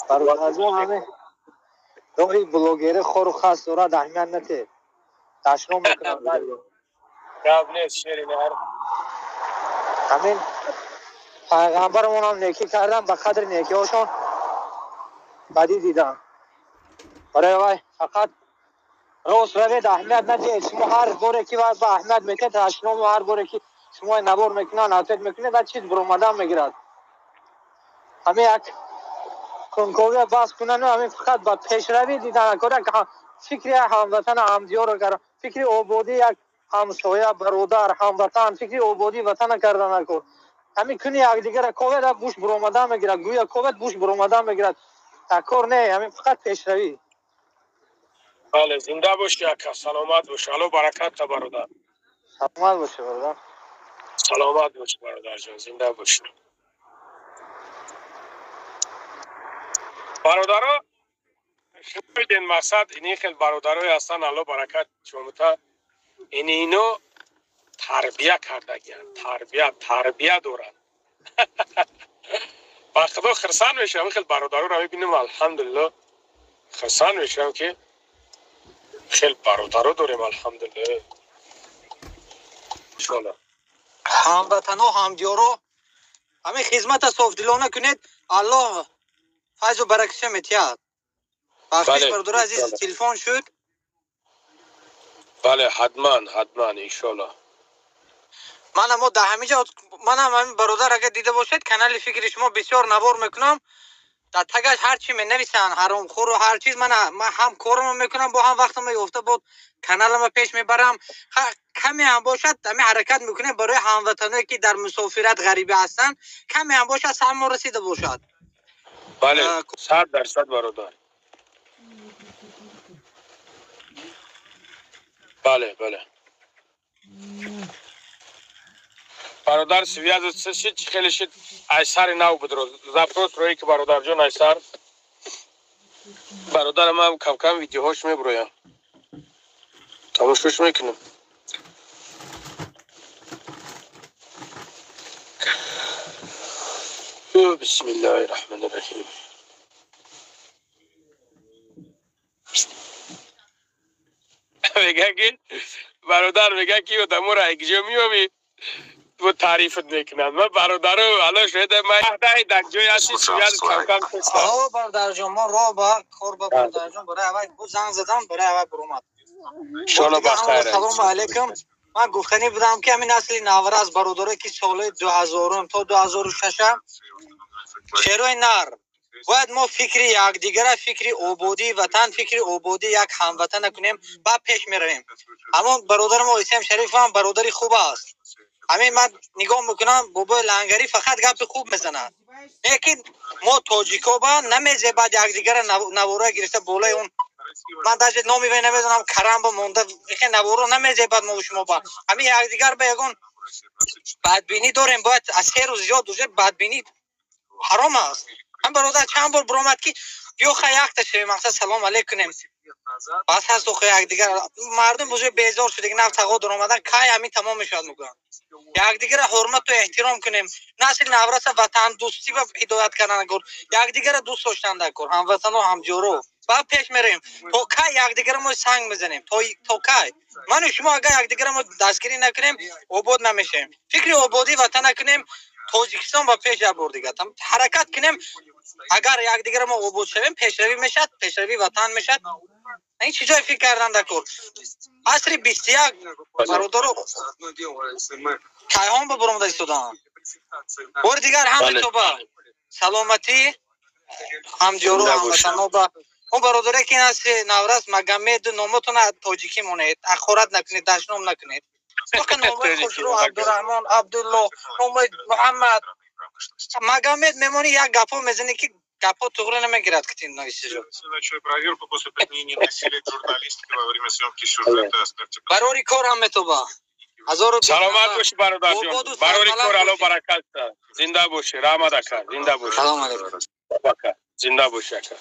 Бародарҷон, ҳамин роҳи блогери хору хас дорад, аҳамият натед. Дашном мекунад. Гап нест, шери нар. Ҳамин пайғамбарамонам некӣ кардан, ба қадри некиҳошон бадӣ дидан. Барои вай фақат рост равед, аҳамият надиҳед. Шумо ҳар боре ки ба аҳамият метиҳед, дашному ҳар боре ки шумо навор мекунанд, ответ мекунед, ва чиз буромадан мегирад. Ҳамин як кунковия бас кунану ҳамин фақат ба пешравӣ дидан кор, як фикри ҳамватана, ҳамдиёрро кардан, фикри ободӣ як ҳамсоя, бародар, ҳамватан, фикри ободии ватана кардан накор. Ҳамин куни якдигара ковед, буш буромадан мегирад, гӯя ковед, буш буромадан мегирад. Такор не, ҳамин фақат пешравӣ. Бале, зинда бошӣ, ака, саломат бош. Алло баракат та, бародар. Саломат бошӣ, бародар. Саломат бош, бародарҷон, зинда бош. Бародаро, шумиден, мақсад ини хел бародарое ҳастанд, алло баракат шумота. Ини ино тарбия кардагиянд, тарбия, тарбия доранд. Ба худо хирсанд мешавам, хел бародароро мебинам, алҳамдулилло, хирсанд мешавам, ки хел бародаро дорем, алҳамдулилло. Иншоалло. Ҳамватано, ҳамдиёро, ҳамин хизмата софдилона кунед, Аллоҳ файзу баракаша метиҳад. Бахшиш, бародари азиз, телефон шуд. Бале, ҳатман, ҳатман, иншоалло. Мана мо дар ҳамин ҷо, манам ҳамин бародар, агар дида бошед, канали фикри шумо бисёр навор мекунам, дар тагаш ҳар чи менависанд, ҳаромхӯру ҳар чиз. Мана ман ҳам корама мекунам, бо ҳам вақтама ёфта бод каналама пеш мебарам. Каме ҳам бошад, ҳамин ҳаракат мекунем барои ҳамватаное, ки дар мусофират, ғарибӣ ҳастанд, каме ҳам бошад, саҳммо расида бошад. Бале, 100%, бародар. Бале, бале. Бародар, связь шид, чӣ хеле шид, айсари нав будро. Запрос рои ки, бародарҷон, айсар. Бародар, ман кам-кам видеоҳош меброям. Тамошош мекунам. Бисмиллаҳи раҳмони раҳим. Мега ки бародар, мега ки одаморо якҷо меёбӣ, бо таърифат мекунанд. Ман бародаро, ало шояд ман дар ҷои ҳасти, связь кам-кам. О, бародарҷон, мо роҳ ба кор ба, бародарҷон, барои аввал бу занг задам, барои аввал буромад. Иншоалло, ба хайр. Салому алайкум. Ман гуфтанӣ будам, ки ҳамин насли наврас, бародарое, ки солҳои 2000-ум то 2006-а, шерои нар, бояд мо фикри якдигара, фикри ободии ватан, фикри ободии як ҳамватана кунем, баъд пеш меравем. Ҳамон бародари мо Исем Шарифам бародари хуб аст. Ҳамин ман нигоҳ мекунам, бобои Лангарӣ фақат гапи хуб мезанад, лекин мо тоҷико ба намезебад якдигара навора гирифта болои он. Ман даже номи вай намедонам, карамба монда ихе наворо намезебад. Мо шумо ба ҳамин якдигар ба ягон бадбинӣ дорем. Бояд аз 3 рӯз зиёд уже бадбинӣ ҳаром аст. Ҳам бародар чанд бор биромад, ки биё ха, якта шавем, мақсад салом алейк кунем, бас ҳаст охи якдигар. Мардум уже безор шуда, нав тағо даромадан, кай ҳамин тамом мешавад, мегӯянд. Якдигара ҳурмату эҳтиром кунем, насли навраса ватандӯстӣ ба ҳидоят кардан кор, якдигара дӯст доштан кор, ҳамватано, ҳамҷоро, баъд пеш меравем. То кай якдигара мо санг мезанем? То кай? Ману шумо агар якдигара мо дастгирӣ накунем, обод намешавем. Фикри ободии ватан накунем, Тоҷикистон ба пеш як бор дигар ҳаракат кунем. Агар якдигара мо обод шавем, пешравӣ мешавад, пешравии ватан мешавад. Ин чизое фикр кардан дар кор. Асри 21, бародаро, кайҳон ба буромада истодаанд. Бори дигар ҳама тоба саломатӣ, ҳамҷоро, ҳамватано. Ба он бародаре, ки насли наврас, Магомеду, номотона тоҷикӣ монед, ахорат накунед, дашном накунед. Номои хушрӯ, Абдураҳмон, Абдулло, номои Муҳаммад, Магомед мемонӣ, як гапҳо мезанӣ, ки гапҳо туғри намегирад, ки нависиҷо. Проверку после применения насилия к журналистике во время съемки сюжета. Барори кор ҳам метоба. Саломат бошӣ, бародарҷон, барори кор, алло баракат, зинда бошӣ, раҳмат, ака, зинда бошӣ. Салом алейкум. Зинда бошӣ, ака.